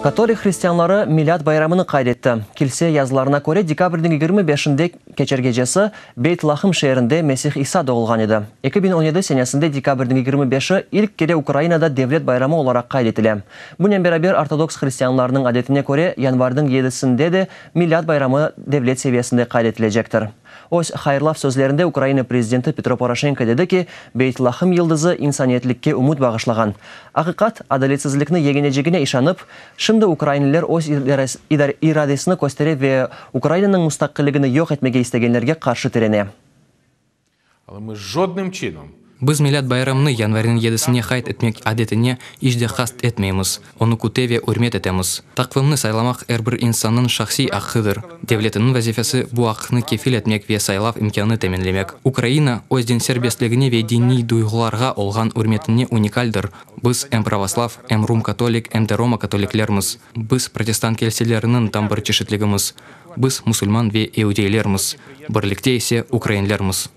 Katolik hristianları Milât bayramını qayd etti. Kilse yazılarına köre, dekabrniñ yigirmi beşinde keçer gecesi Beyt-Lahım şeerinde Mesih İsa doğulğan edi. 2017 senesinde dekabrniñ yigirmi beşi ilk kere Ukrainada devlet bayramı olaraq qayd etile. Bunen beraber, ortodoks hristianlarınıñ adetine köre, yanvarniñ yedisinde de Milât bayramı devlet seviyesinde qayd etilecektir. Öz hayırlav sözlerinde Ukraina prezidenti Petro Poroşenko dedi ki, Beyt-Lahım yıldızı insaniyetlikke ümüt bağışlağan. Aqiqat adaletsizlikni yeñenecegine işanıp, şimdi ukrainliler öz iradesini köstere ve Ukrainanıñ mustaqilligini yoq etmege istegenlerge qarşı tirene. Biz Milât bayramını yanvarniñ yedisine qayd etmek adetine iç de qast etmeymiz, onı küte ve ürmet etemiz. Taqvimni saylamaq er bir insannıñ şahsiy aqqıdır. Devletniñ vazifesi bu aqnı kefil etmek ve saylav imkânını teminlemek. Ukraina, öz din serbestligine ve diniy duyğularğa olğan ürmetine unikaldır. Biz em pravoslav, em rum-katolik, em de roma-katoliklermiz. Biz protestant kilseleriniñ tam bir çeşitligimiz. Biz musulman ve iudeylermiz. Birlikte ise ukrainlermiz.